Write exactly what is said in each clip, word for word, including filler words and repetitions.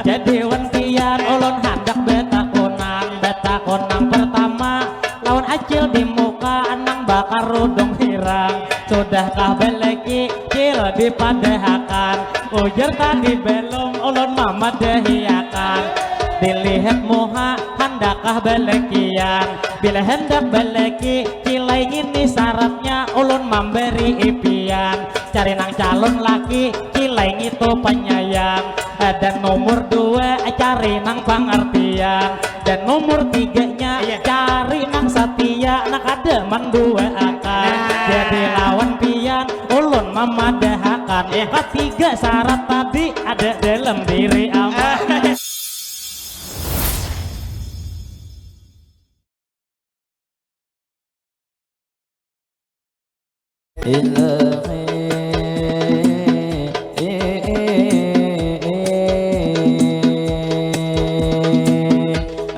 Jadi wan pian ulun handak betakunan, betakun nang pertama lawan acil di muka nang bakarudung hirang. Sudahkah beleki cil dipadahakan? Ujar tadi belum ulun mamadahiakan. Dilihat muha handakkah belekian? Bila hendak beleki cilai ini syaratnya ulun mamberi ipian. Cari nang calon laki cilai ngitu penyayang. Dan nomor dua cari nang pangartian. Dan nomor tiganya iya cari nang satia nak ada manduaakan. Nah. Jadi lawan pian ulun mamadahakan iya ketiga syarat tadi ada dalam diri aman. Ilahi.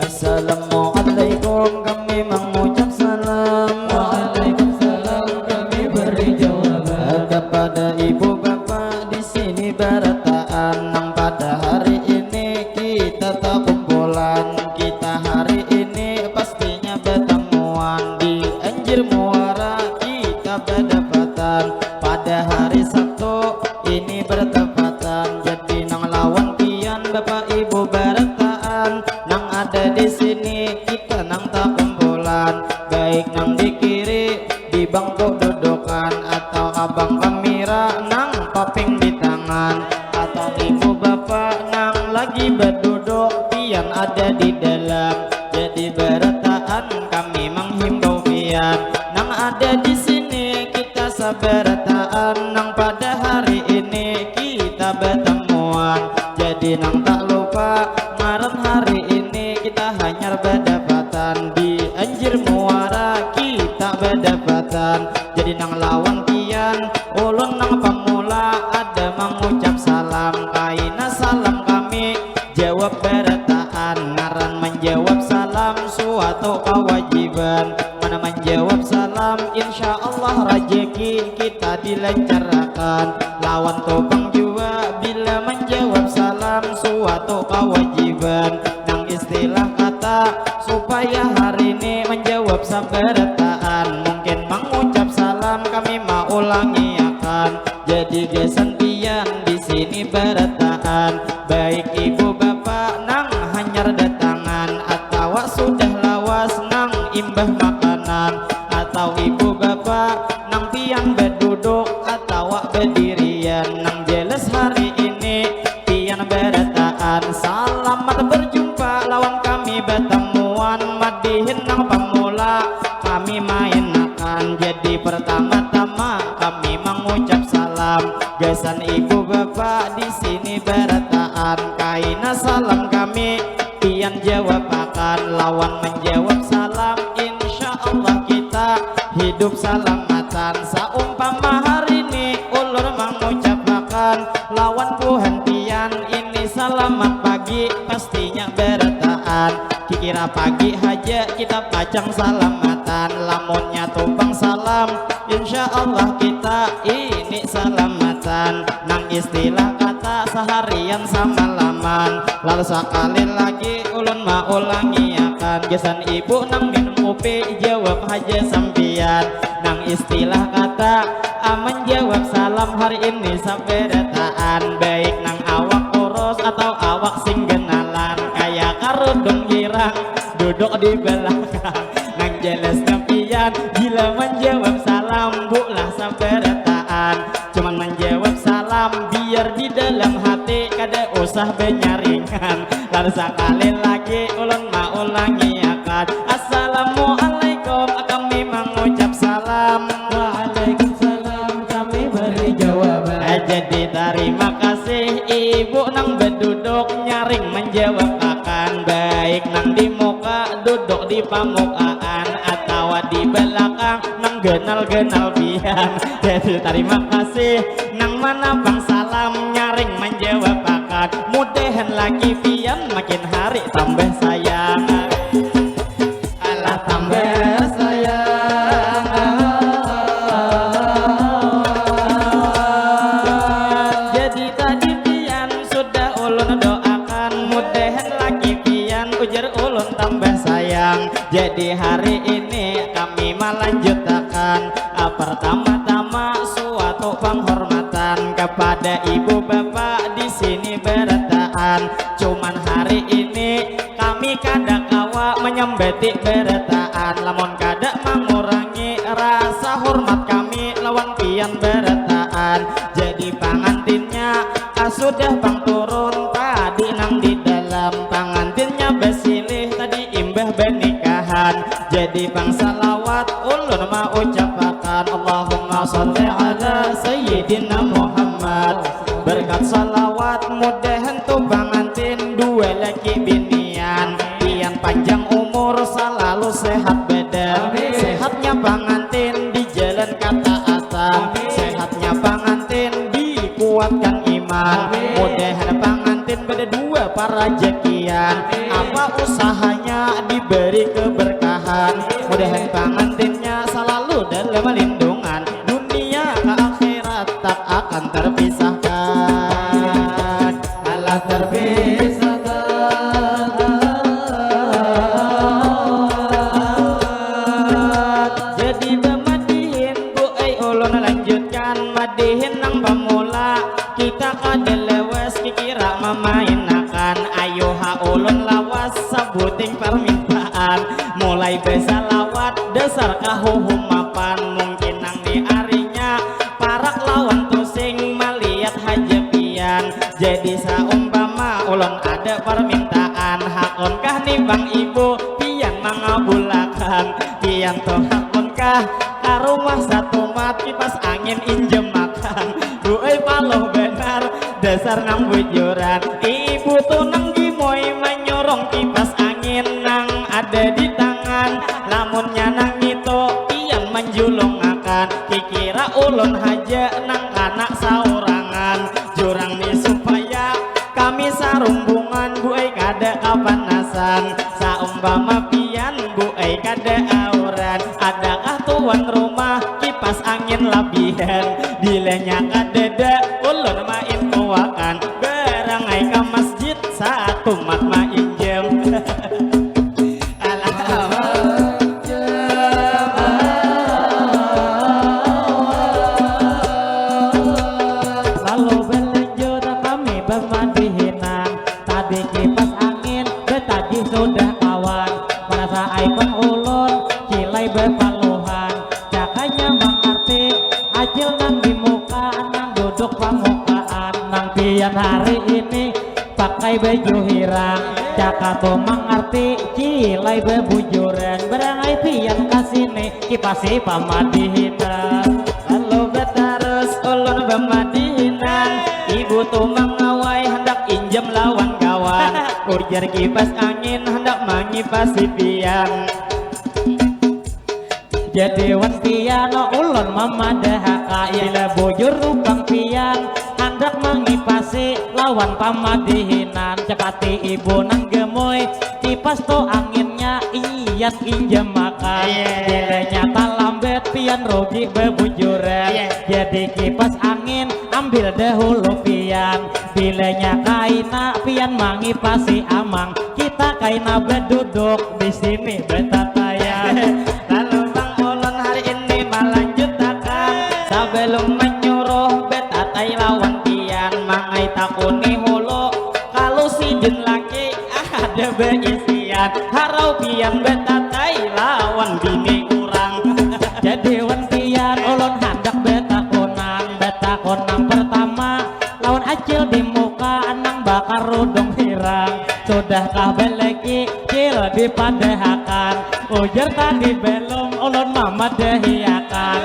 Assalamualaikum, kami mengucap salam. Waalaikumsalam, kami beri jawaban. Kepada ibu bapak di sini berataan, nang pada hari ini kita tak kumpulan. Kita hari ini pastinya bertemuan di Anjir Muara, kita berdapatan pada hari Sabtu ini bertepatan. Jadi nang lawan pian bapak ibu berataan, nang ada di sini kita nang tak kumpulan, baik nang di kiri di bangku dudukan atau abang kamera nang paping di tangan atau ibu bapak nang lagi berduduk pian ada di dalam. Jadi berataan kami menghimbau pian nang ada di sini kita sabarataan nang pada hari ini kita bertemuan. Jadi nang tak lupa ngaran hari ini kita hanyar berdapatan di Anjir Muara kita berdapatan. Jadi nang lawan pian ulun nang pemula ada mengucap salam kaina salam kami jawab berataan ngaran menjawab salam suatu kewajiban mana menjawab salam insya Allah rajeki kita dilancarakan lawan topang jua bila menjawab salam suatu kewajiban nang istilah kata supaya hari ini menjawab sabarataan mungkin mengucap salam kami maulangi akan jadi gasan pian di sini barataan baik ibu bapak nang hanyar datangan atawa sudah lawas nang imbah makanan atau ibu bapak nang pian baduduk atawa badirian nang jelas hari ini pian barataan salamat berjumpa lawan kami batamuan madihin nang pamula kami mainakan jadi pertama-tama kami mangucap salam gasan ibu bapak di sini barataan kaina salam kami pian jawabakan lawan menjawab salam insya Allah kita hidup salamatan saumpama hari ini ulur mangucapakan lawan buhan pian ini salamat pagi pastinya barataan kikira pagi haja kita pacang salamatan lamunnya tumpang salam insya Allah kita ini salamatan nang istilah kata seharian samalaman lalu sakali lagi ulun maulangi akan gasan ibu nang minum upi jawab haja sampian nang istilah kata aman jawab salam hari ini sabarataan baik nang awak kurus atau awak sing genalan kaya karudung hirang duduk di belakang nang jelasnya pian bila menjawab salam bulah sabarataan cuman menjawab salam biar di dalam hati kada usah benyaringan lalu sakali lagi ulun maulangi akan assalamualaikum kami mengucap salam waalaikumsalam kami beri jawaban jadi terima kasih ibu nang beduduk nyaring menjawab akan baik nang di muka duduk di pamukaan atawa di belakang nang genal-genal pian jadi terima kasih nang mana bang salam nyaring menjawab akan mudahan lagi pian makin hari tambah sayang alah tambah sayang jadi tadi pian sudah ulun doakan Mudahan laki pian ujar ulun tambah sayang. Jadi hari ini kami malanjutakan, ah, pertama-tama suatu penghormatan kepada ibu bapak di sini berataan. Cuman hari ini kami kada kawa menyambati berataan, lamun kada mengurangi rasa hormat kami lawan pian berataan. Jadi pangantinnya, ah, sudah pang turun tadi nang di dalam. Pangantinnya basilih tadi imbah banikahan. Jadi pang salawat ulun maucapakan, Allahumma salli ala Sayyidina Muhammad. Berkat salawat mudahan tu pangantin dua laki binian, pian panjang umur salalu sehat badan. Amin. Sehatnya pangantin di jalan kataatan. Amin. Sehatnya pangantin dikuatkan iman. Amin. Mudahan pangantin bada dua parajakian. Amin. Apa usahanya diberi keberkahan. Mudahan pangantinnya salalu dalam lindungan. Dunia ka akhirat tak akan terpisahkan. Alah terpisahkan. Jadi bamadihin, Bu ai, ulun lanjutkan madihin nang pamula. Kita kada lawas kikira mamainakan. Ayuha ulun lawas sabuting parmintaan. Mulai basalawat dasar kahuhumapan. Mungkin nang ni arinya parak lawan tusing maliat haja pian. Jadi saumpama ulun ada parmintaan, hakunkah ni bang ibu pian mangabulakan? Pian tu hakunkah ka rumah satumat kipas angin injemakan? Bu ai, paluh banar dasar nang bujuran. Ibu tu nang gimoi manyurung kipas angin nang ada di tangan. Lamunnya nang ngitu pian manjulungakan, kikira ulun haja nang kana saurangan. Jurang ni supaya kami sarumbungan, Bu ai, kada kapanasan. Saumpama pian, Bu ai, kada auran, adakah tuan rumah kipas angin labihan? Bilanya kadada, ulun main kuakan. Barang ai ka masjid, satumat mainjam. Alah. Lalu balanjut kami bamadihinan. Tadi kipas angin batagih sudah kawan. Marasa ai pang ulun kilai bapaluhan. Cakanya mangarti acil nang di muka, nang duduk pamukaan. Nang pian hari ini pakai baju hirang, caka tu mangarti, kilai babujuran. Barang ai pian ka sini, kipasi pamadihinan. Lalu batarus ulun bamadihinan. Ibu tu mangawai handak injam lawan kawan. Ujar kipas angin handak mangipasi pian. Jadi wan pian, ulun mamadahaka, bila bujur tu pang pian handak mangipasi lawan pamadihinan. Capati ibu nang gemui, kipas tu anginnya ian injamakan. Iya. Bilanya talambat pian rugi babujuran. Iya. Jadi kipas angin ambil dahulu pian. Bilanya kaina pian mangipasi amang, kita kaina baduduk di sini batatayang. Lalu bang ulun hari ini malanjutakan. Sabalum manyuruh batatai lawan pian, mangai takuni hulu, kalu sidin laki ada baisian, harau pian batatai lawan bini urang. Jadi wan pian ulun handak batakunan, batakun nang pertama lawan acil di muka nang bakarudung hirang. Sudahkah balaki, cil, dipadahakan? Ujar tadi balum, ulun mamadahiakan.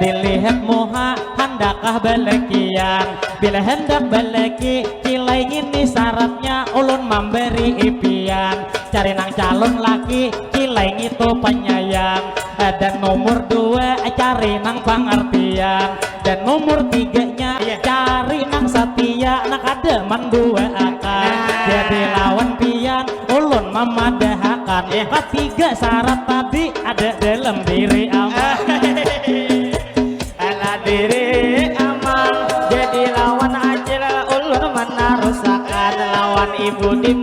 Dilihat muha, handakkah balakian? Bila handak balaki, kilai ngini syaratnya, ulun mambari ipian. Cari nang calon laki, kilai ngitu panyayang. Dan nomor dua, cari nang pangartian. Dan nomor tiganya, iya, cari nang satia, nang kada manduaakan. Nah. Jadi lawan pian, ulun mamadahakan. Iya. Katiga syarat tadi ada dalam diri amang. Alah diri amang, jadi lawan acil ulun manarusakan. Lawan ibu di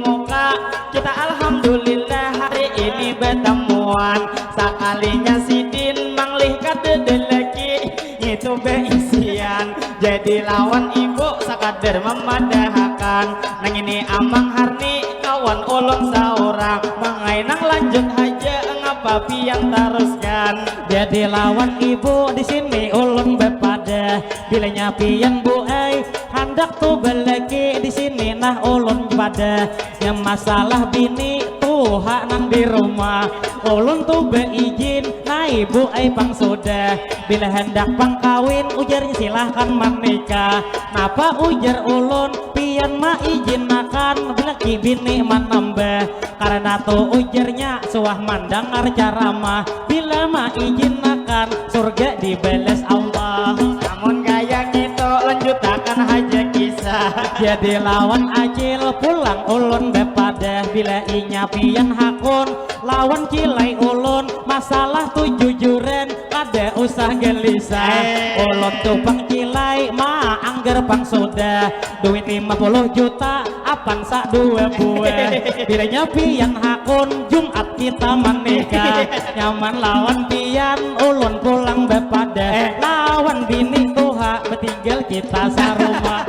Kita alhamdulillah hari ini batamuan. Sakalinya sidin manglih kada dalaki, ngitu baisian. Jadi lawan ibu sakadar mamadahakan, nang ini Amang Harni kawan ulun saurang. Mangai nang lanjut haja, ngapa pian taruskan? Jadi lawan ibu di sini ulun bapadah. Bilanya pian bu ai handak tu balaki di sini nah ulun padah. Nya masalah bini tuha nang di rumah. Ulun tu baijin, nah ibu ai pang sudah. Bila handak pang kawin ujarnya silahkan manikah. Napa ujar ulun, pian maijinakan balaki bini manambah. Karana tu ujarnya suah mandangar caramah. Bila maijinakan surga dibalas Allah. Amun kaya ngitu lanjutakan haja kisah. Jadi lawan acil pulang ulun bapadah. Bila inya pian hakun lawan cilai ulun, masalah tu jujuran, kada usah gelisah. Eh. Ulun tu pang cilai maanggar pang sudah. Duit lima puluh juta apan sa dua buah. Bilanya pian hakun Jumat kita manikah. Nyaman lawan pian ulun pulang bapadah. Eh. Lawan bini tuha batinggal kita sarumah.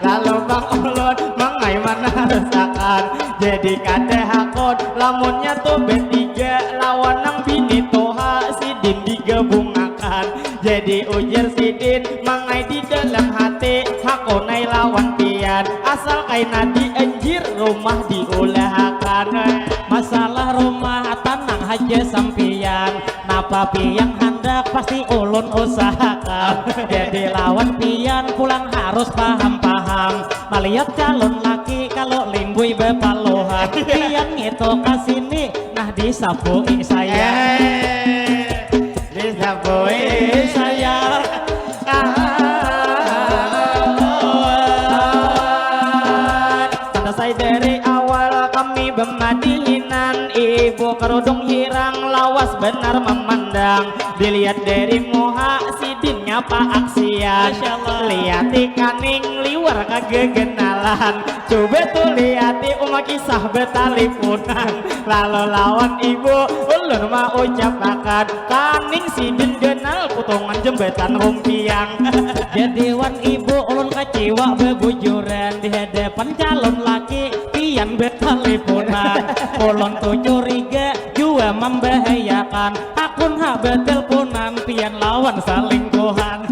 Lalu bang ulun mangai manarusakan. Jadi kada hakun lamunnya tu batiga lawan nang bini tuha sidin digabungakan. Jadi ujar sidin mangai di dalam hati, hakun ai lawan pian asal kaina dianjir rumah diulahakan. Masalah rumah tanang haja sampian. Napa pian handak pasti ulun usahakan. Jadi lawan pian pulang harus paham-paham. Malihat calon laki kalau limbui bapaluhan. Pian ngitu ka sini nah disapui saya. Eh, disapui saya. Ah. Tanda saya dari awal kami bemadihinan, ibu kerudung hirang lawas benar memandang. Dilihat dari muha sidin nyapa aksian. Masya Allah. Liati kaning liwar kagegenalan. Coba tu liati uma kisah betalipunan. Lalu lawan ibu ulun maucapakan, kaning sidin ganal putungan jembatan rumpiang. Jadi wan ibu ulun kaciwa bebujuran di hadapan calon laki pian betalipunan. Ulun tu curiga jua membahayakan. Hakun ha betelponan pian lawan salingkuhan.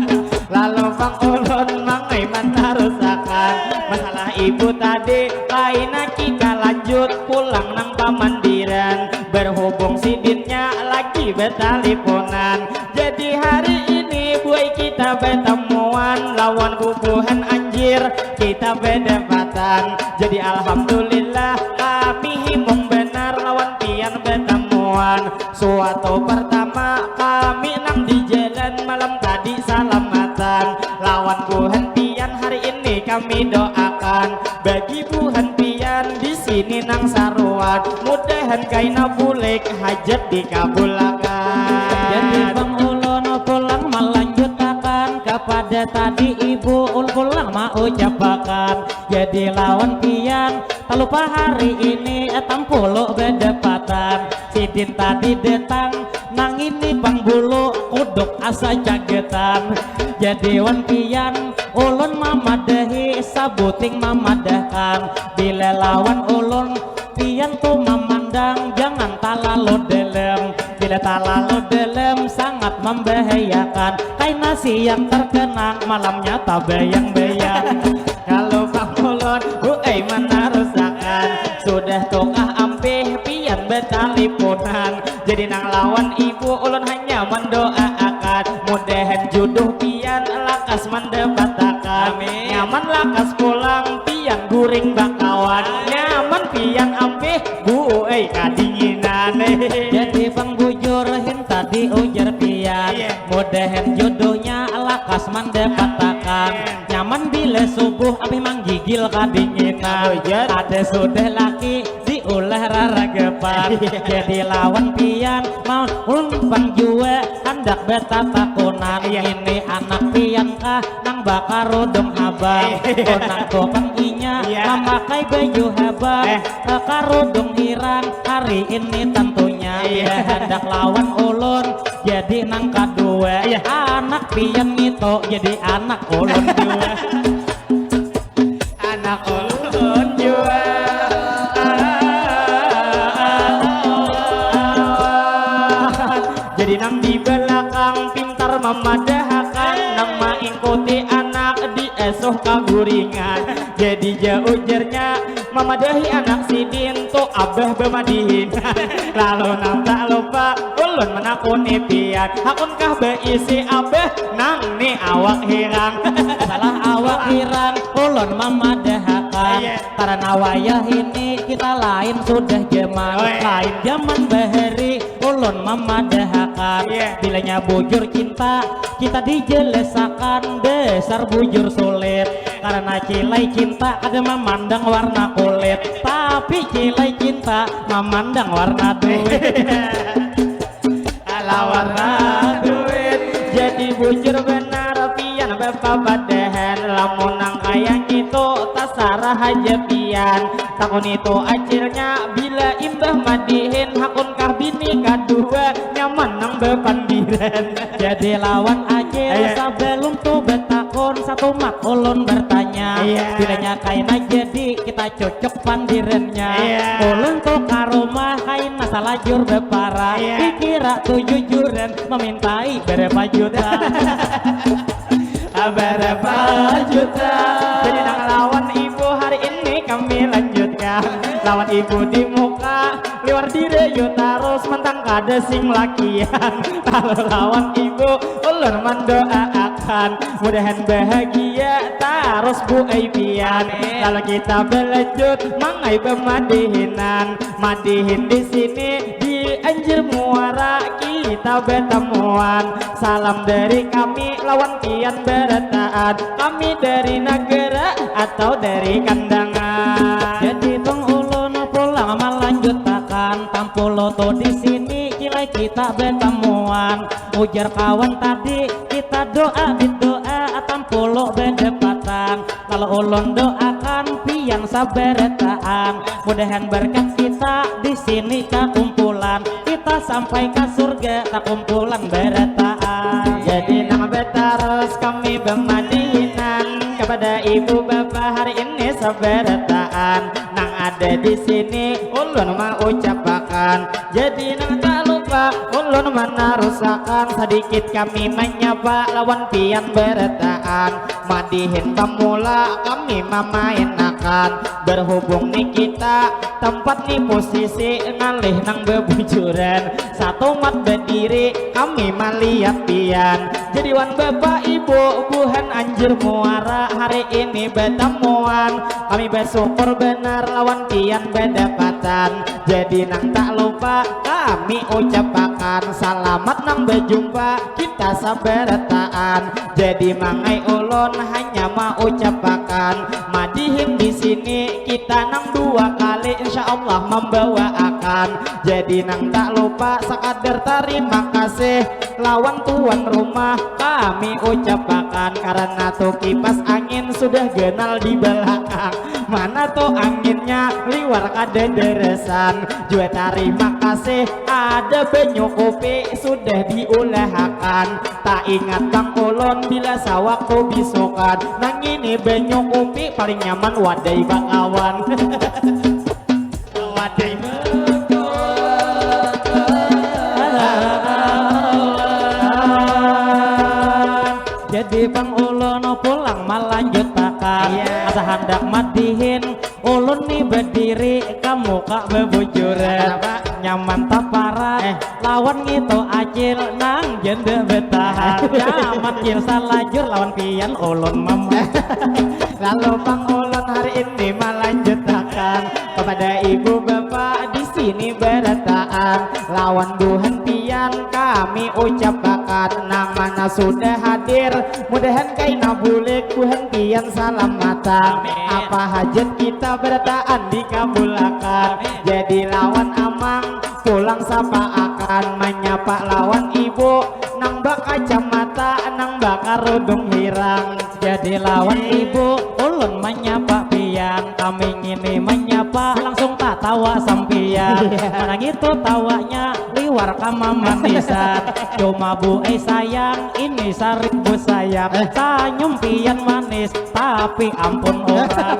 Lalu pang ulun mangai manarusakan masalah ibu tadi, kaina kita lanjut pulang nang pamandiran. Berhubung sidinnya lagi betaliponan, jadi hari ini buai kita betamuan lawan bubuhan anjir kita bedapatan. Jadi alhamdulillah kami himung benar lawan pian betamuan. Suatu pertama kami nang di jalan malam tadi salamatan. Lawan buhan pian hari ini kami doakan. Bagi buhan pian di sini nang saruan, mudahan kaina bulik hajat dikabulakan. Jadi bang ulun pulang melanjutakan kepada tadi ibu ulun pulang mau ucapakan. Jadi lawan pian talupa hari ini tampulu bedapatan. Sidin tadi datang nang ini pang bulu kuduk asa cagetan. Jadi wan pian ulun mamadahi sabuting mamadahkan. Bila lawan ulun pian tu mamandang jangan talalu dalam. Bila talalu dalam sangat membahayakan. Kaina siang terkenang malamnya tabayang-bayang. Kalau pang ulun buai manarusakan. Sudah tukah ampih pian betalipunan. Jadi nang lawan ibu ulun hanya mendoaakan. Mudahan jodoh pian lakas mandapatakan. Amin. Nyaman lakas pulang pian guring bakawan. Nyaman pian ampih buai kadinginan. Jadi pang bujur hin tadi ujar pian. Iya. Mudahan jodohnya lakas mandapatakan. Amin. Nyaman bila subuh ampih manggigil kadinginan. Bujur. Ada sudah laki di Ulah raragapan. Jadi lawan pian mau umpan jua handak betatakunan. Iya. Ini anak pian kah nang bakarudung habang? Iya. Konang tukang inya, iya, mamakai baju habang. Eh. Karudung hirang hari ini tentunya. Iya. Bila handak lawan ulun jadi nang kadua. Iya. Anak pian ngitu jadi anak ulun jua. Anak ulun jua. Jadi nang di belakang pintar mamadahakan, nang maingkuti anak diasuh kaguringan. Jadi ja ujarnya mamadahi anak sidin tu abah bamadihinan. Lalu nang tak lupa ulun manakuni pian, hakunkah baisi abah nang ni awak hirang? Salah awak hirang, ulun mamadahakan. Iya. Karena wayah ini kita lain sudah zaman. Oi. Lain zaman bahari, ulun mamadahakan. Iya. Bilanya bujur cinta, kita dijelasakan. Dasar bujur sulit. Karena cilai cinta kada mamandang warna kulit, tapi cilai cinta mamandang warna duit. Alah warna duit. Jadi bujur benar pian bapapadahan, lamun nang kaya ngitu tasarah haja pian. Takuni tu acilnya bila imbah madihin, hakunkah bini kadua nyaman nang bapandiran? Jadi lawan acil, ayo, sabalum tu batakun, satumat ulun bertanya. Iya. Bilanya kaina jadi kita cucuk pandirannya. Iya. Ulun tu ka rumah kaina salajur bapara. Iya. Dikira tu jujuran mamintai berapa juta. Berapa juta? Jadi nang lawan ibu hari ini kami lanjutkan. Lawan ibu di muka, liwar dirayu tarus, mantang kada sing lakian. Lalu lawan ibu ulun mandoaakan, mudahan bahagia tarus bu ai pian. Amin. Lalu kita balanjut mangai bamadihinan. Madihin di sini di Anjir Muara kita batamuan. Salam dari kami lawan pian barataan. Kami dari Nagara atau dari Kandangan. Jadi pang ulun pulang malanjutakan, tampulu tu di sini cilai kita batamuan. Ujar kawan tadi kita doa bidoa, tampulu badapatan. Lalu ulun doakan pian sabarataan, mudahan berkat kita di sini kakumpulan, kita sampai ka surga takumpulan barataan. Jadi nang batarus kami bamadihinan, kapada ibu bapa hari ini sabarataan nang ada di sini ulun maucapakan. Jadi nang tak lupa ulun manarusakan, sadikit kami manyapa lawan pian barataan. Madihin pamula kami mamainakan, berhubung ni kita tempat ni posisi ngalih nang babujuran, satumat badiri kami malihat pian. Jadi wan bapa ibu buhan Anjir Muara hari ini batamuan, kami basyukur banar lawan pian badapatan. Jadi nang tak lupa kami ucapakan, salamat nang bajumpa kita sabarataan. Jadi mangai ulun hanya maucapakan, madihin di sini kita nang dua kali insya Allah mambawaakan. Jadi nang tak lupa sakadar tarima kasih lawan tuan rumah kami ucapakan, karena tu kipas angin sudah ganal di balakang. Mana tu anginnya liwar kada darasan. Jua tarima kasih ada banyu kopi sudah diulahakan. Tak ingat bang ulun bila sawaktu bisukan. Nang ini banyu kopi paling nyaman wadai bakawan. Wadai bakawan. Jadi bang ulun pulang malanjutakan. Iya. Asa handak madihin ulun ni badiri ka muka babujuran. Kenapa? Nyaman taparat. Eh. Lawan ngitu acil nang janda betahan. Nyaman cil salajur lawan pian ulun mama. Lalu bang ulun hari ini malanjutakan. Kepada ibu bapa di sini berataan, lawan buhan pian kami ucapakan, nang mana sudah hadir mudahan kaina bulik, buhan pian salamatan. Amin. Apa hajat kita berataan dikabulakan. Amin. Jadi lawan amang pulang sapaakan, manyapa lawan ibu nang bakacamata, nang bakarudung hirang. Jadi lawan ibu ulun manyapa pian, kami ngini manyapa langsung tatawa sampian. Iya. Manangitu tawanya liwar kamamanisan. Cuma bu ai sayang ini saribu sayap. Eh. Sanyum pian manis tapi ampun orang.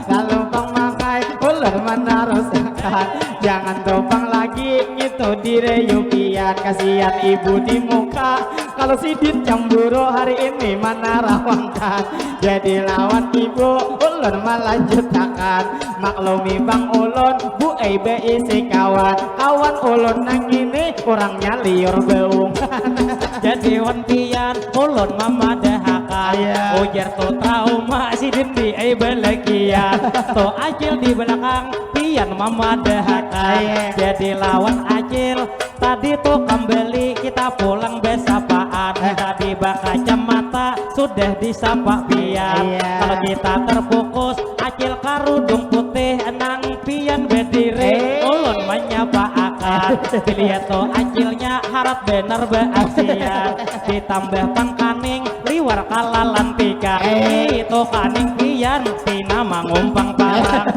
Lalu pang makai ulun manarusakan, jangan topang lagi ngitu dirayu pian, kasian ibu di muka. Kalau sidin cemburu hari ini manarawangkan. Jadi lawan ibu ulun malanjutakan. Maklumi bang ulun bu ai baisi kawan. Kawan ulun nang ini urangnya liur baungan. Jadi wan pian ulun mamadahakan. Iya. Ujar tu trauma sidin di ai balakian. Tu acil di balakang pian mamadahakan. Iya. Jadi lawan acil tadi tu kambali kita pulang basapaan. Eh. Tadi bakacamata sudah disapa pian. Iya. Kalau kita terfokus acil karudung putih nang pian badiri. Eh. Ulun manyapaakan. Dilihat tu acilnya harat banar baasian. Ditambah pang kaning liwar kalalantikan. Eh. Itu kaning pian pina mangumpang parang.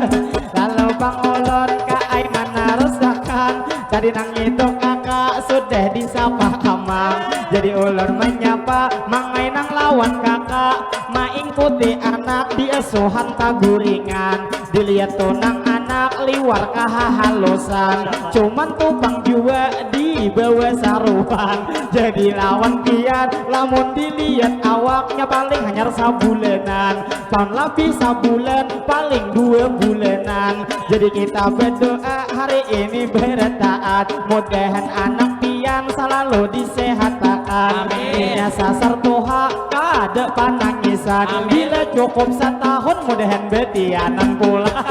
Lalu pang ulun ka ai manarusakan. Tadi nang itu kakak sudah disapa amang. Jadi ulun manyapa mang ai nang lawan kakak. Maingkuti anak diasuhan taguringan. Dilihat tu nang anak liwar kahahalusan. Cuman tu pang jua dibawa saruan. Jadi lawan pian lamun dilihat awaknya paling hanyar sabulanan. Pan labih sabulan paling dua bulanan. Jadi kita badoa hari ini barataan. Mudahan anak pian salalu disehatakan. Amin. Inya sasar tuha kada panangisan. Amin. Bila cukup satahun mudahan batianan pulang.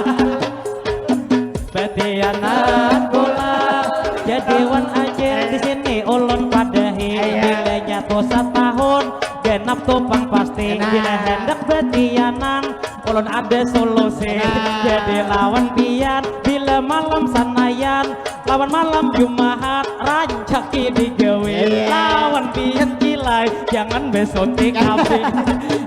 Batianan pulang. Jadi wan acil di sini ulun padahi. Iya. Bilanya tu satahun genap tu pang pasti. Nah. Bila handak batianan ulun ada solusi. Nah. Jadi lawan pian bila malam sanayan lawan malam jumahat rancaki digawi. Iya. Lawan pian kilai jangan besuntik api.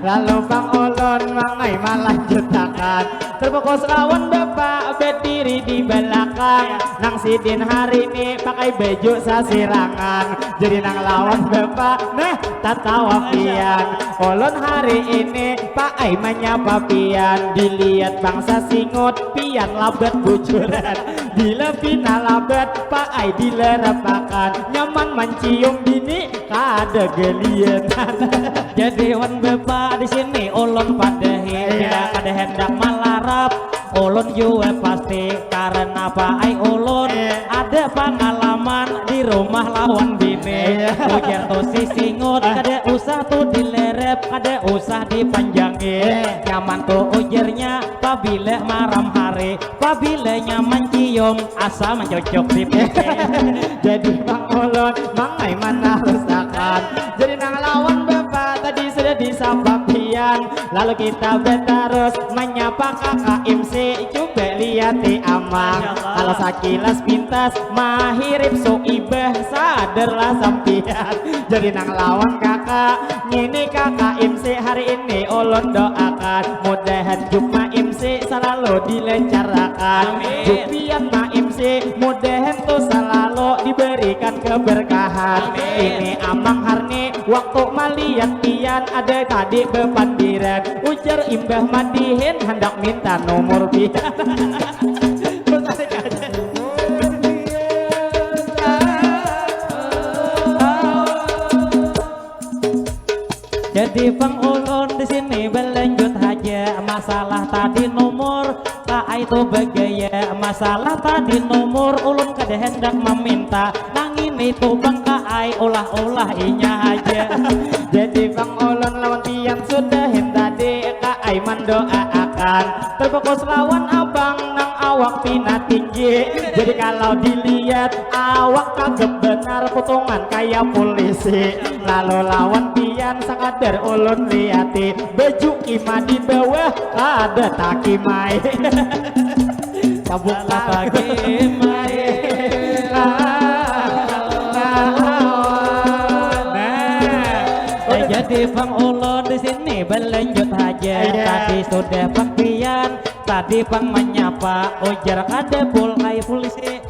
Lalu pang ulun mang ai malanjutakan. Terfokus lawan bapak badiri di balakang. Nang sidin hari ini pakai baju sasirangan. Jadi nang lawan bapak, nah, tatawa pian. Ulun hari ini paai manyapa pian. Dilihat bangsa singut pian labat bujuran. Bila pina labat paai dilarapakan. Nyaman mancium bini kada galianan. Jadi wan bapa di sini ulun padahi. Iya. Bila kada hendak malarap ulun jua pasti karena paai ulun. Iya. Ada pangalaman di rumah lawan bini. Iya. Ujar tu si singut kada usah tu dilerep kada usah dipanjangi. Iya. Nyaman tu ujarnya pabila maram hari. Pabila nyaman cium, asa mancocok di pipi. Jadi pang ulun, mang ai manarusakan. Jadi nang lawan bapa tadi sudah disapa pian. Lalu kita batarus manyapa kakak M C. Cuba liati amang. Masya Allah. Kalau sakilas pintas mahirip suibah sadarlah sampian. Jadi nang lawan kakak ngini kakak M C hari ini ulun doakan. Mudahan juk ma M C salalu dilancarakan. Amin. Juk pian ma M C mudahan tu salalu diberikan keberkahan. Amin. Ini amang harni waktu malihat pian ada tadi bepandiran ujar imbah madihin handak minta nomor pian. Jadi pang ulun di sini belanjut haja masalah tadi nomor. Kaai tu bagaya masalah tadi nomor ulun kada hendak meminta nang ini tu bang kaai ulah-ulah inya haja. Jadi pang ulun lawan pian sudah tadi kaai mandoa akan terfokus lawan abang nang pina tinggi. Jadi kalau dilihat awak kagep benar, putungan kaya polisi. Lalu lawan pian sakadar ulun liati, baju kima di bawah kada takimai. Tabuk Salah takimai. Nah, jadi pang ulun di sini berlanjut aja. Iya. Tadi sudah pang pian, tadi pang menyapa, ujar kada pul kayak polisi.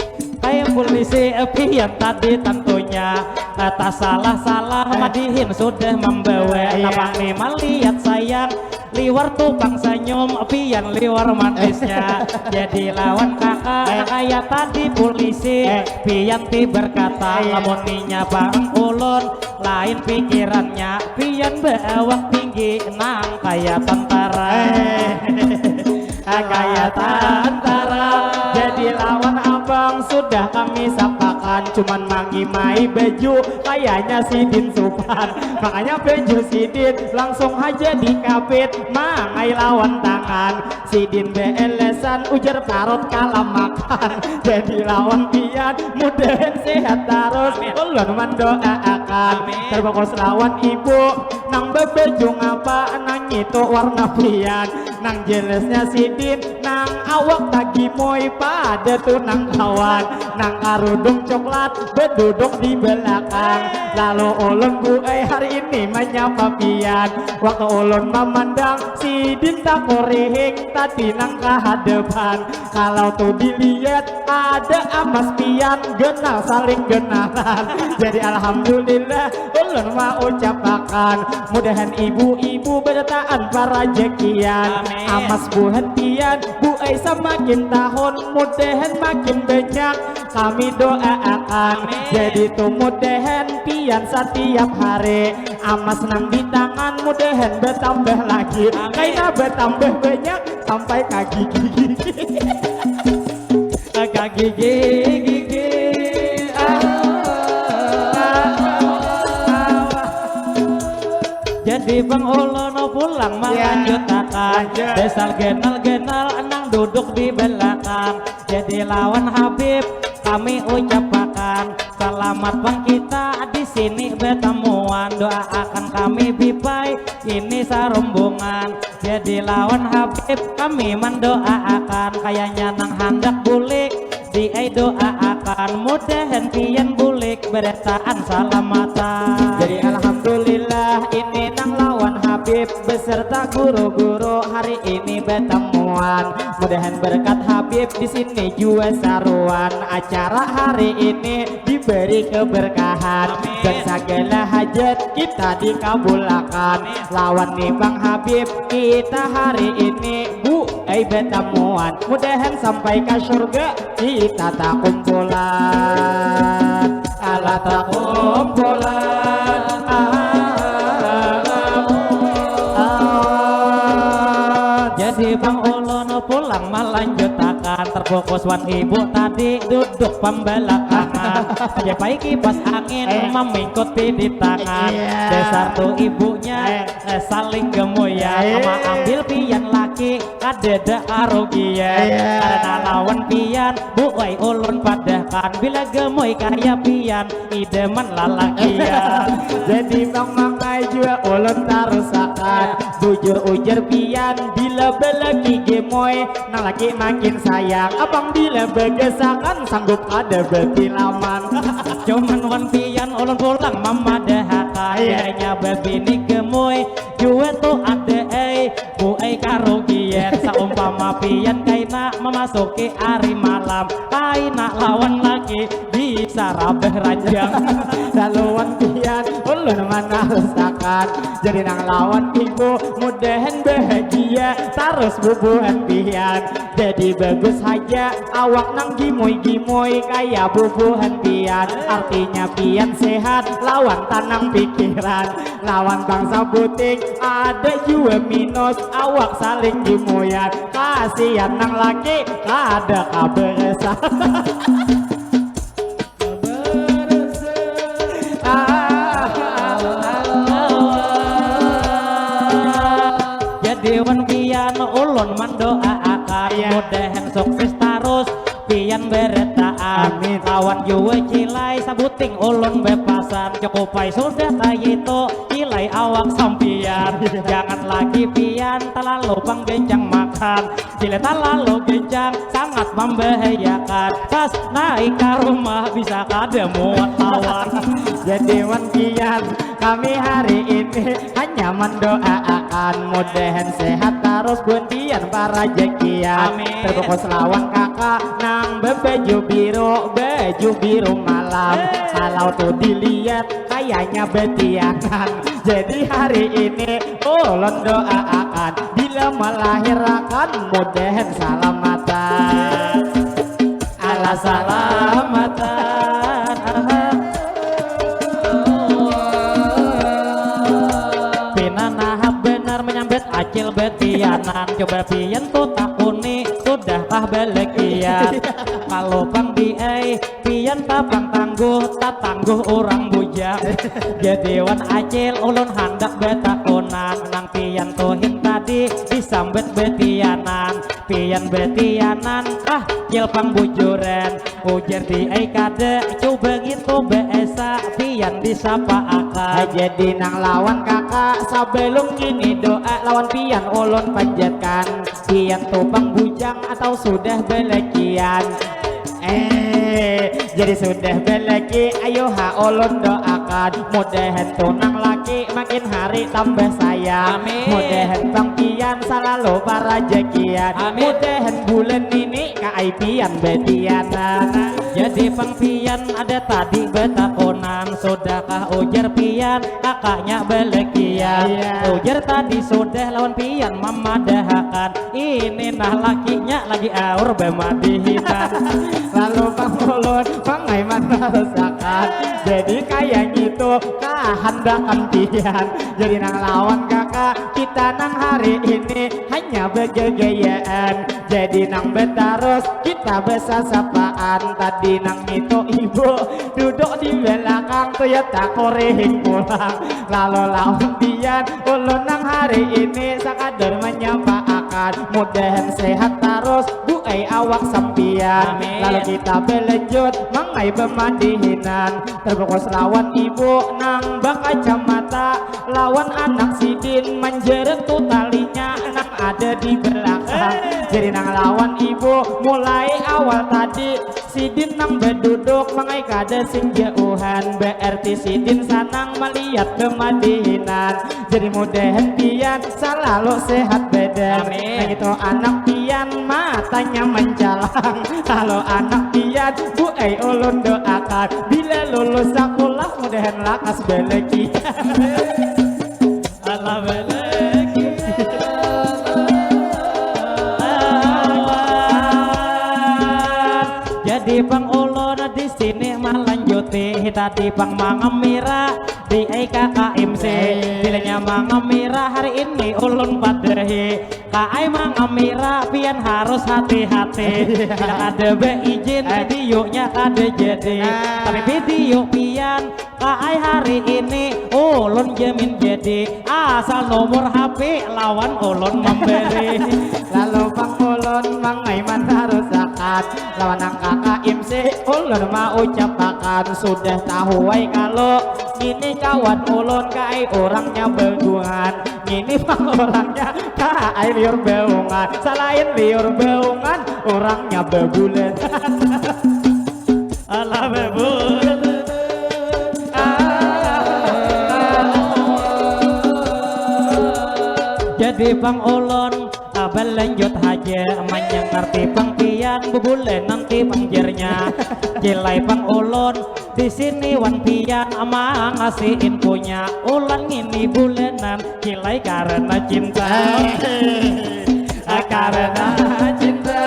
Kayak polisi, eh, pian tadi tentunya, eh, tak salah-salah madihin sudah membawa. Iya. Napang ni malihat sayang, liwar tu pang senyum, pian liwar manisnya. Jadi lawan kakak, eh, kayak tadi polisi, eh, pian ti berkata, iya, lamun ninya pang ulun, lain pikirannya, pian beawak tinggi nang kaya tentara. Eh. Kaya tantara. Jadi lawan abang sudah kami sapakan, cuman mangimai baju kayanya sidin supan. Makanya baju sidin langsung haja dikapit, mangai lawan tangan. Sidin beelesan ujar parut kalah makan. Jadi lawan pian mudahan sehat tarus. Amin. Ulun mendoaakan. Amin. Terfokus lawan ibu nang bebaju ngapa nang itu warna pian. Nang jelasnya sidin, nang awak tagimoi pada tu nang kawan, nang karudung coklat beduduk di belakang. Lalu ulun buai hari ini menyapa pian. Waktu ulun memandang sidin takurihing tadi nang kehadapan. Kalau tu dilihat ada amas pian genal saling genalan. Jadi alhamdulillah ulun maucapakan mudahan ibu-ibu berataan parajakian. Amin. Amas buhan pian buai samakin tahun mudahan makin banyak kami doaakan. Amin. Jadi tu mudahan pian setiap hari amas nang di tangan mudahan bertambah lagi. Amin. Kaina bertambah banyak sampai ka gigi-gigi. Ka gigi-gigi. Ah, ah, ah. Jadi pang ulun pulang melanjutakan. Lanjut. Dasar genal-genal nang duduk di belakang. Jadi lawan Habib kami ucapakan selamat pang kita di sini bertemuan. Doaakan kami Bipai ini sarombongan. Jadi lawan Habib kami mendoaakan kayanya nang handak bulik. Diai doaakan mudahan pian bulik berataan salamatan. Jadi alhamdulillah ini nang lawan Habib beserta guru-guru hari ini bertemuan. Mudahan berkat Habib di sini jua saruan acara hari ini diberi keberkahan. Amin. Dan segala hajat kita dikabulakan. Amin. Lawan ni Bang Habib kita hari ini buai bertemuan. Mudahan sampai ke surga kita takumpulan. Alah takumpulan. Ah, ah, ah. Jadi Bang Ulun pulang melanjutakan terfokus wan ibu tadi duduk pembelakangan. Aja pai kipas angin, eh, memingkuti di tangan. Iya. Dasar tu ibunya, eh, eh, saling gemuyan. Iya. Ama ambil pian laki, kadada karugian. Iya. Karena lawan pian, buai ulun padahkan. Bila gemoy kaya pian, idaman lalakian. Jadi Bang Mangai jua ulun tarusakan. Bujur ujar pian, bila balaki gemoy, nang laki makin sayang. Abang bila bagasakan, sanggup kada batilaman. Cuman wan pian ulun pulang mamadahakan. Iya. Bilanya babini gemoy, jua tu ada ai. Buai karugian, saumpama pian kaina mamasuki ari malam, kaina lawan laki bisa rabah ranjang. Laluan pian ulun manarusakan, jadi nang lawan ibu mudahan bahagia tarus bubuhan pian. Jadi bagus haja awak nang gimui-gimui kaya bubuhan pian. Artinya pian sehat lawan tanang pikiran. Lawan bangsa buting ada jua minus awak saling gimuyan. Kasian nang laki kada kaberesan. Ah. Jadi wan pian ulun mandoaakan. Iya. Mudahan sukses tarus. Pian berataan Amin. Lawan jua cilai sabuting ulun bepasan cukupai sudah kayitu cilai awak sampian jangan lagi pian terlalu panggencang makan bila terlalu gencang sangat membahayakan pas naik ke rumah bisa kada muat lawan jadi wan pian kami hari ini hanya mendoaakan mudahan sehat terus buntian para jekian Amin. Terfokus lawan kakak nang bebaju biru baju biru malam kalau tuh dilihat kayaknya betianan jadi hari ini ulun doaakan bila melahirakan mudahan salamatan ala salamatan Pina nahap benar menyambit acil betianan coba pian tuh takuni sudahkah belekian kalau pang diai pian tapang tangguh tatangguh orang bujang jadi wan acil ulun handak betakunan nang pian tuhin tadi disambit betianan pian betianan ah cil pang bujuran ujar diai kada coba ngitu beesa pian disapa akan jadi nang lawan kakak sebelum kini doa lawan pian ulun panjatkan pian tuh pang bujang atau sudah belekian Eh, jadi sudah beleki, ayo ha ulun doakan. Mudahan tunang laki makin hari tambah sayang. Amin. Mudahan pang pian salalu parajakian. Amin. Mudahan bulan ini kaai pian betianan. Jadi pang pian ada tadi betakunan, sudahkah ujar pian kakaknya belekian. Iya. Ujar tadi sudah lawan pian mamadahakan. Ini nah lakinya lagi aur bemadihinan. Lalu pang ulun pang ai manarusakan. Jadi kaya ngitu kahandakan pian. Jadi nang lawan kakak kita nang hari ini hanya begegeyaan. Jadi nang betarus kita besasapaan. Tadi nang ngitu ibu duduk di belakang tu ya takurihing pulang. Lalu lawan pian ulun nang hari ini sakadar menyapa akan mudahan sehat tarus buai awak sampian. Amin. Lalu kita belanjut mangai bemadihinan terfokus lawan ibu nang bakacamata lawan anak sidin manjeret tu talinya nang ada di belakang. Jadi nang lawan ibu mulai awal tadi sidin nang beduduk mangai kada sing jauhan berarti sidin sanang malihat kemadihinan. Jadi mudahan pian salalu sehat badan. Amin. Nah itu anak pian matanya mancalang. Kalau anak pian buai ulun doakan bila lulus sakulah mudahan lakas belekian. Alah belekian. Jadi pang ulun di sini malanjuti tadi pang mangamira di I K K M C. Bilanya mangamira hari ini ulun padahi. Kaai mangamira pian harus hati-hati. Bila kada beijin videonya kada jadi. Tapi video pian kaai hari ini ulun jamin jadi. Asal nomor H P lawan ulun memberi. Lalu pang ulun mangai manarusakan lawan nang K K M C ulun maucapakan sudah tahu ai kalu ini kawan ulun kaai urangnya bagungan. Ini pang orangnya kaai liur baungan. Salain liur baungan, orangnya babulan. Alah babulan. Jadi pang ulun balanjut haja manyangarti pang pian bubulan nanti pang jernya. Jilai pang ulun di sini wan pian mangasihin punya ulan ngini bulanan. Kilai karena cinta. Karena cinta.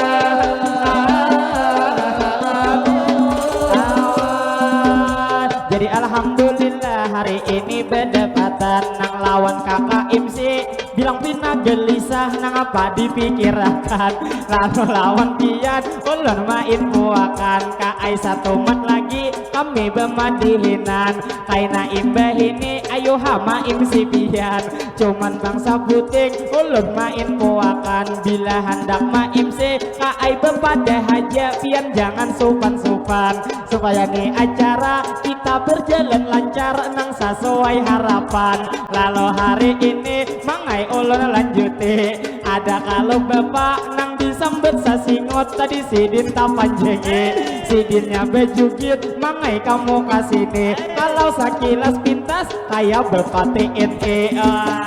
Jadi alhamdulillah hari ini bedapatan nang lawan kakak M C. Bilang pina gelisah nang apa dipikirakan. Lalu lawan pian ulun main puakan. Ka ai satumat lagi kami bemadihinan. Kaina imbah ini ayu ha main si pian. Cuman bang sabuting ulun main puakan. Bila handak main si ka ai bepadah haja pian jangan supan-supan. Supaya ni acara kita berjalan lancar nang sesuai harapan. Lalu hari ini mangai ulun lanjuti. Ada kalau bapak nang disambat sasingot tadi sidin tapanjangi. Sidinnya bejugit mangai kamu kasini. Kalau sakilas pintas kaya bapak T N E.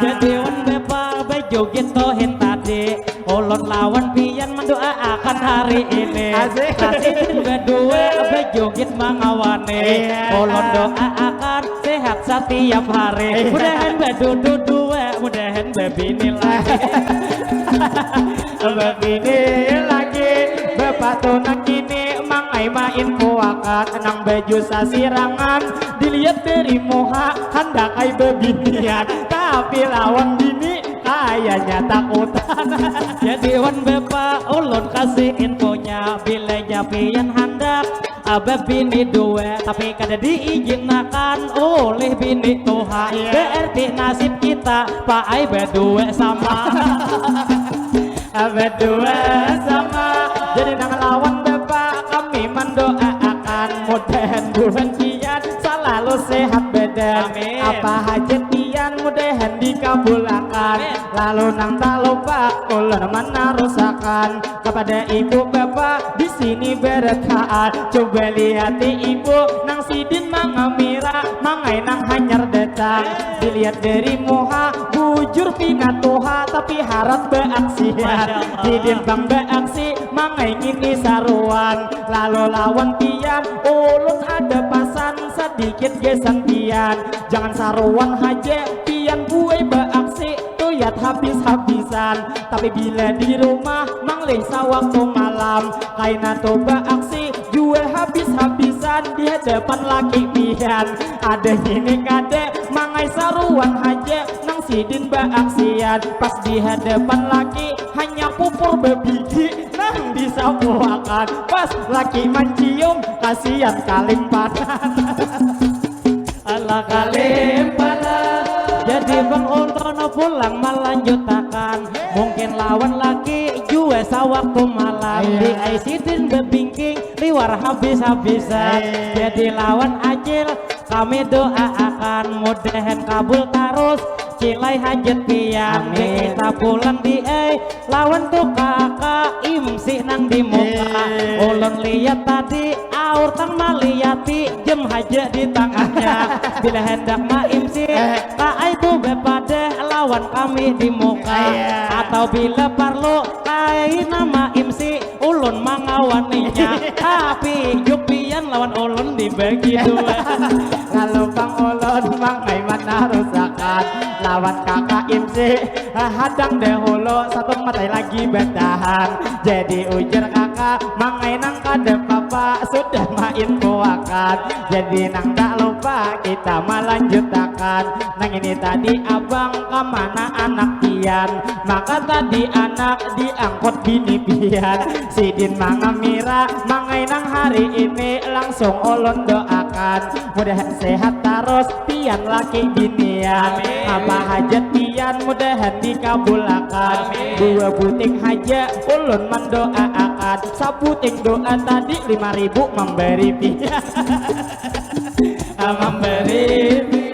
Jadi wan bapak bejugit tohin tadi. Ulun lawan pian mendoakan hari ini. Asik. Kasih berdua bejugit mengawani. Iya. Ulun doakan sehat setiap hari. Iya. Mudahan bedudu dua, mudahan bebini lagi. Bebini lagi. Bapak tunak ini mangai main puakan nang baju sasirangan dilihat dari muha handak ai bebinian tapi lawan bini kayaknya takutan. Jadi wan bepa ulun kasih infonya bilanya pian handak abah bini dua tapi kada diizinakan oleh bini tuha. Iya. Berarti nasib kita paai berdua sama. Berdua sama. Jadi nang lawan bepa kami mendoakan mudahan bulan kian selalu sehat badan. Amin. Apa hajat pian mudahan dikabulakan. Amin. Lalu nang tak lupa ulun menarusakan kepada ibu bapa di sini bertaat. Coba lihati ibu nang sidin mangamira mangai nang hanyar datang. Dilihat dari muha bujur pina tuha tapi harat beaksian. Masya Allah. Sidin bang beaksi mangai ngini saruan. Lalu lawan pian ulun ada pasan sedikit gasan pian. Jangan saruan haja pian buai beaksi tuyat habis-habisan. Tapi bila di rumah manglih sawaktu malam kaina tu beaksi jua habis-habisan di hadapan laki pian. Ada ini kada mangai saruan haja nang sidin beaksian pas di hadapan laki hanya pupur bebiji nang disapuakan pas laki mancium kasian kalimpanan. Ala kalimpanan. Jadi bang ulun pulang melanjutakan mungkin lawan laki jua sawaktu malam. Iya. Di ai sidin bebingking liwar habis-habisan. Iya. Jadi lawan acil kami doaakan mudahan kabul tarus cilai hajat pian. Amin. Kita pulang di ai lawan tu kakak imsi nang di muka. Eh. Ulun lihat tadi aur tang maliati jam haja di tangannya. Bila hendak maimsi eh. Kaai tu bepadah lawan kami di muka. Iya. Atau bila parlu kaina maimsi ulun mangawaninya. Tapi juk pian lawan ulun dibagi dua. Lalu pang ulun mangai manarusakan lawan kakak imsi. Hadang dahulu satu matai lagi bertahan. Jadi ujar kakak mangai nang kada papa sudah main kuakan. Jadi nang tak lupa kita melanjutakan. Nang ini tadi abang kemana anak pian. Maka tadi anak diangkut bini pian. Sidin mangamira mangai nang hari ini langsung ulun doakan. Mudahan sehat terus pian laki binian. Amin. Apa hajat pian mudahan dikabulakan. Amin. Dua buting haja ulun mendoaakan. Sabuting doa tadi lima ribu memberi pian. Memberi pian.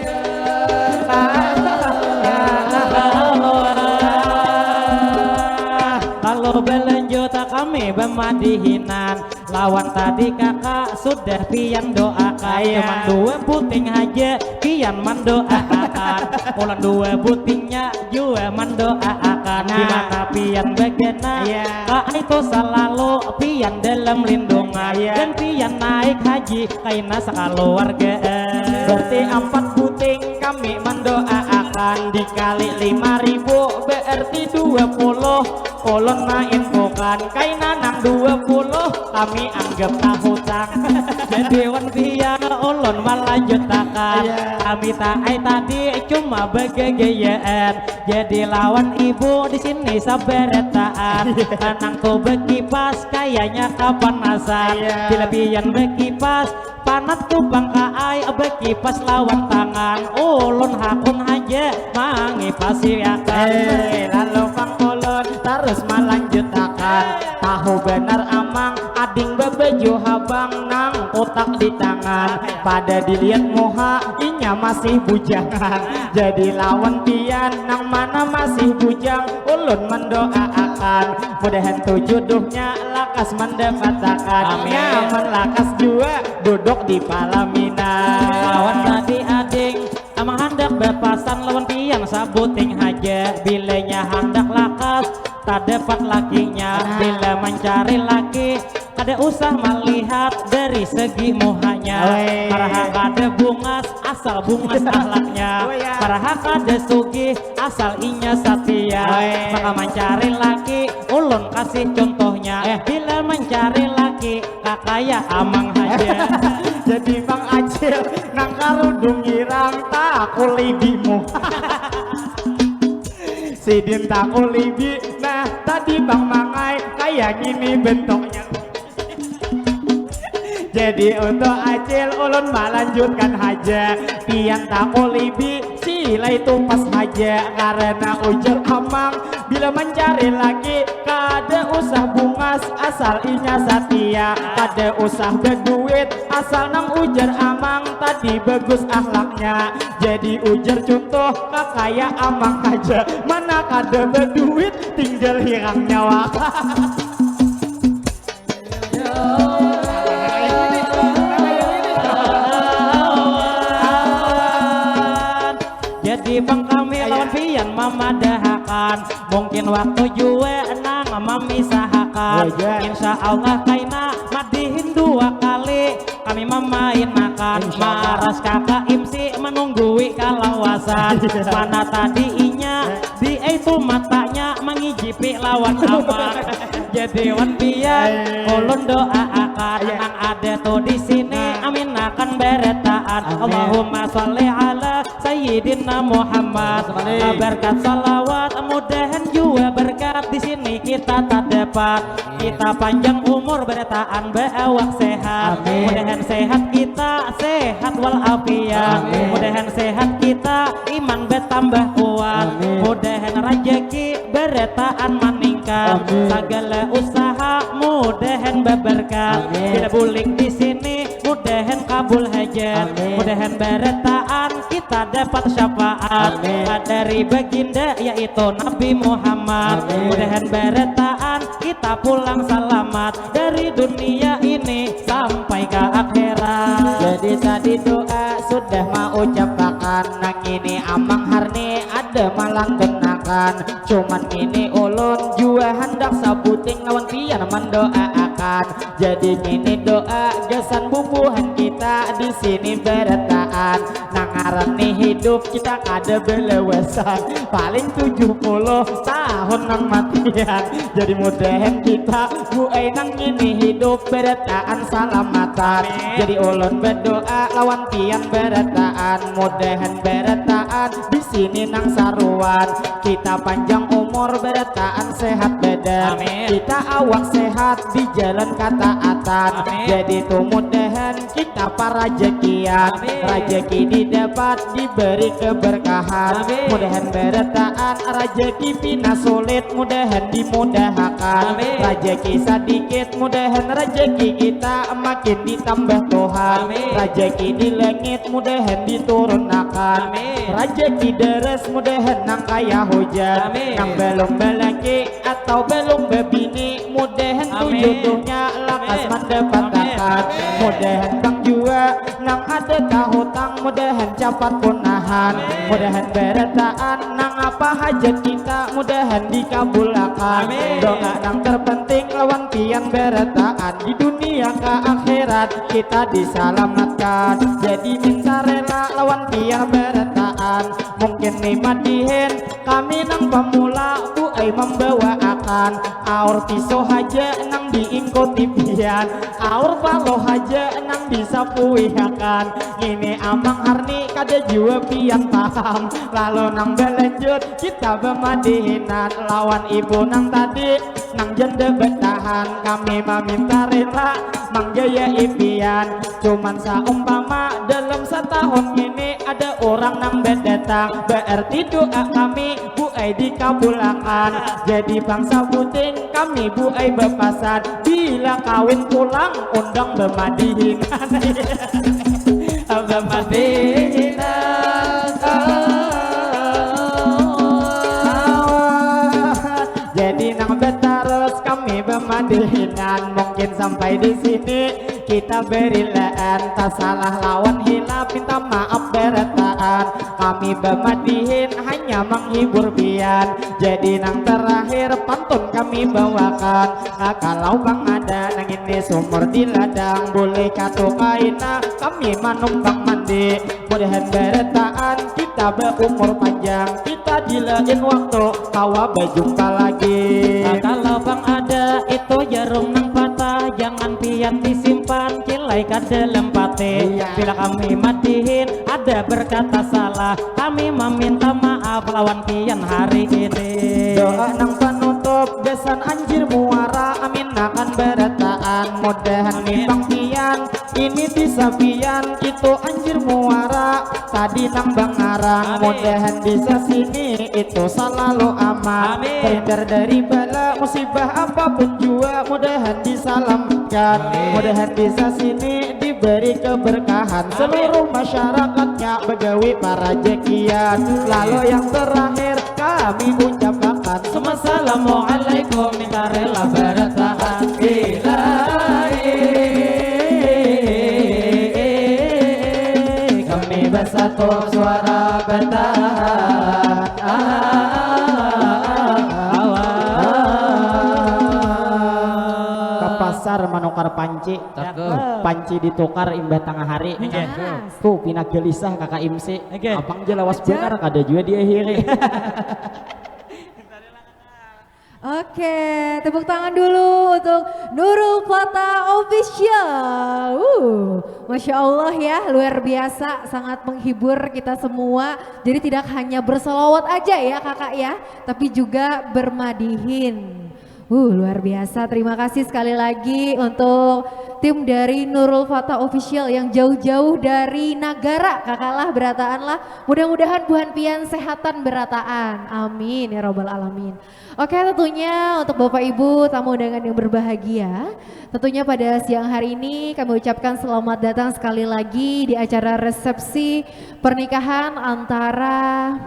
Lalu belanjut kami bemadihinan. Lawan tadi kakak sudah pian doakan. Iya. Cuman dua buting haja pian mandoaakan. Pulang dua butingnya jua mandoaakan. Nah. Di mana pian bagana. Iya. Kak itu selalu pian dalam lindungan. Iya. Dan pian naik haji kaina sakaluargaan. Berarti empat buting kami mandoaakan dikali lima ribu berarti dua puluh. Ulun mainfokan kaina nang dua puluh kami anggap tahu Jadi wan pian ulun malanjutakan. Iya. Kami taai tadi cuma bagagayaan. Jadi lawan ibu di sini sabarataan. Iya. Kanang tu bakipas kayanya kapanasan. Iya. Bila pian bakipas panat tu pang kaai, bakipas lawan tangan. Ulun hakun haja mangipasi akan. Eh, lalu pang ulun tarus malanjutakan. Tahu banar amang ading babaju habang nang kutak di tangan. Pada dilihat muha inya masih bujangan. Jadi lawan pian nang mana masih bujang ulun mendoaakan. Mudahan tu jodohnya lakas mandapatakan. Amin. Nyaman lakas jua duduk di palaminan. Lawan tadi ading amang handak bapasan lawan pian sabuting haja. Bilanya handak lakas tadapat lakinya. Nah. Bila mancari laki kada usah malihat dari segi muhanya. Oi. Maraha kada bungas asal bungas ahlaknya. Oh, ya. Maraha kada sugih asal inya satia. Oi. Maka mancari laki ulun kasih contohnya. Eh. Bila mancari laki kakaya amang haja. Jadi Mang Acil nang karudung irang takulibimu. Sidin takulibi, nah tadi Bang Mangai kaya ngini bentuknya. Jadi untuk Acil ulun malanjutkan haja. Pian takulibi, silai tupas haja. Karena ujar amang, bila mancari laki kada usah bungas asal inya satia. Kada usah baduit asal nang ujar amang tadi bagus ahlaknya. Jadi ujar contoh kakaya amang haja. Mana kada baduit tinggal hirang nyawa. Jadi pang kami lawan pian mamadahakan, mungkin waktu jua nang mamisahakan. Wajar. Insya Allah kaina madihin dua kali kami mamainakan. Insya Allah. Maras kakak imsi manunggui kalawasan. Mana tadi inya di itu matanya mangijipi lawan amang. Jadi wan pian, eh, ulun doaakan, iya, nang ada tu di sini, nah, aminakan barataan. Amin. Allahumma sholli ala Sayyidina Muhammad. Amin. Berkat salawat, mudahan jua berkat di sini kita tadapat. Amin. Kita panjang umur barataan baawak sehat. Amin. Mudahan sehat kita, sehat walafiat. Amin. Mudahan sehat kita, iman batambah kuat. Amin. Mudahan rajaki barataan maningkat. Amin. Sagala usaha mudahan babarkat. Amin. Bila bulik di sini mudahan kabul haja. Amin. Mudahan barataan kita dapat syafaat. Amin. Dari baginda yaitu Nabi Muhammad. Amin. Mudahan barataan kita pulang salamat dari dunia ini sampai ke akhirat. Jadi tadi doa sudah maucapakan, nang ini Amang Harni ada malantunakan. Cuman ini ulun jua handak sabuting lawan pian mandoaakan. Jadi ini doa gasan bubuhan kita di sini barataan. Nang ngaran ni hidup kita kada balawasan. Paling tujuh puluh tahun nang matian. Jadi mudahan kita buai nang ini hidup barataan salamatan. Amin. Jadi ulun berdoa lawan pian barataan. Mudahan barataan di sini nang saruan. Kita panjang umur barataan sehat badan. Amin. Kita awak sehat di jalan kataatan. Amin. Jadi tu mudahan kita parajakian. Amin. Rajaki didapat diberi keberkahan. Amin. Mudahan barataan rajaki pina sulit mudahan dimudahakan. Amin. Rajaki sadikit mudahan rajaki kita makin ditambah Tuhan. Amin. Rajaki di langit mudahan diturunakan. Amin. Rajaki deres mudahan nang kaya hujan. Amin. Nang belum balaki atau belum babini mudahan tu, amin, jodohnya lakas, amin, mandapatakan. Amin. Mudahan pang jua nang ada kahutang mudahan capat punahan. Amin. Mudahan barataan nang apa hajat kita mudahan dikabulakan. Amin. Doa nang terpenting lawan pian barataan di dunia ke akhirat kita disalamatkan. Jadi minta rela lawan pian barataan. Mungkin ni madihin kami nang pamula, bu Ai mambawaakan aur pisau haja nang diingkuti pian, aur paloh haja nang disapuihakan. Ngini Amang Harni kada jua pian paham. Lalu nang balanjut kita bamadihinan lawan ibu nang tadi nang janda batahan. Kami maminta rela manggayai pian. Cuman saumpama dalam satahun ngini ada urang nang badatang, baarti doa kami Bu ai dikabulangan. Jadi bangsa buting kami Bu ai bapasan, bila kawin pulang undang bamadihinan. Bamadihinan. Jadi nang batarus kami bamadihinan. Mungkin sampai di sini kita berilaan, tasalah lawan hilap minta maaf barataan. Kami bamadihin hanya menghibur pian. Jadi nang terakhir pantun kami bawakan. Ah, kalau pang ada nang ini sumur di ladang, boleh katu kaina kami manumpang mandi. Mudahan barataan kita baumur panjang, kita di lain waktu kawa bajumpa lagi. Nah, kalau pang ada itu jarum nang patah, jangan pian disimpan, kilai ka dalam patih. Iya. Bila kami madihin ada berkata salah, kami meminta maaf lawan pian hari ini. Doa nang panutup gasan anjir muara, amin akan barataan. Mudahan Amin. Bang pian ini bisa pian itu anjir muara. Tadi nang bangaran, Amin. Mudahan bisa sini itu selalu aman. Amin. Terhindar dari bala musibah apapun jua, mudahan diselamatkan. Amin. Mudahan bisa sini diberi keberkahan. Amin. Seluruh masyarakatnya begawi parajakian. Amin. Lalu yang terakhir kami ucapakan, assalamualaikum, minta rela bertahan. Ilahi, kami bersatu suara bertahan. Ke pasar manukar panci. Cakep. Panci ditukar imbah tangah hari. Iya. Tuh, pina gelisah kakak imsi. Oke. Abang je lawas Ajar. Benar, kada jua diakhiri. Oke, tepuk tangan dulu untuk Nurul Fata Official. Uh, Masya Allah ya, luar biasa, sangat menghibur kita semua. Jadi tidak hanya bersolawat aja ya kakak ya, tapi juga bermadihin. Uh, luar biasa. Terima kasih sekali lagi untuk tim dari Nurul Fata Official yang jauh-jauh dari Nagara, kakak lah, berataan lah. Mudah-mudahan buhan pian sehatan berataan. Amin ya robbal alamin. Oke, tentunya untuk Bapak Ibu tamu undangan yang berbahagia, tentunya pada siang hari ini kami ucapkan selamat datang sekali lagi di acara resepsi pernikahan antara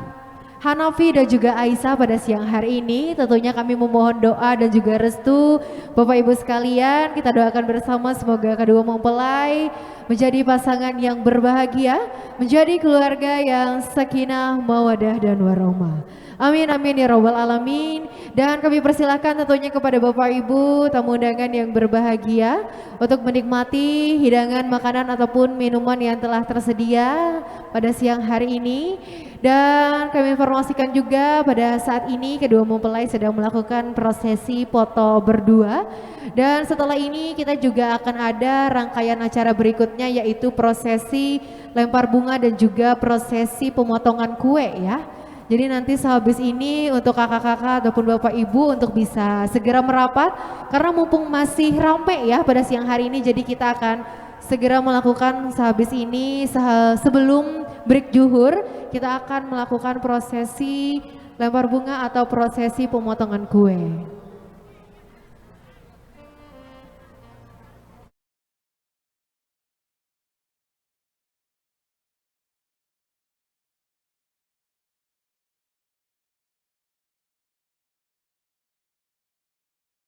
Hanafi dan juga Aisyah pada siang hari ini. Tentunya kami memohon doa dan juga restu Bapak Ibu sekalian. Kita doakan bersama semoga kedua mempelai menjadi pasangan yang berbahagia, menjadi keluarga yang sakinah, mawadah, dan warahmah. Amin, amin ya robbal alamin. Dan kami persilahkan tentunya kepada Bapak Ibu tamu undangan yang berbahagia untuk menikmati hidangan makanan ataupun minuman yang telah tersedia pada siang hari ini. Dan kami informasikan juga pada saat ini kedua mempelai sedang melakukan prosesi foto berdua. Dan setelah ini kita juga akan ada rangkaian acara berikutnya, yaitu prosesi lempar bunga dan juga prosesi pemotongan kue ya. Jadi nanti sehabis ini untuk kakak-kakak ataupun bapak ibu untuk bisa segera merapat karena mumpung masih ramai ya pada siang hari ini, jadi kita akan segera melakukan sehabis ini, seha-, sebelum break juhur, kita akan melakukan prosesi lempar bunga atau prosesi pemotongan kue.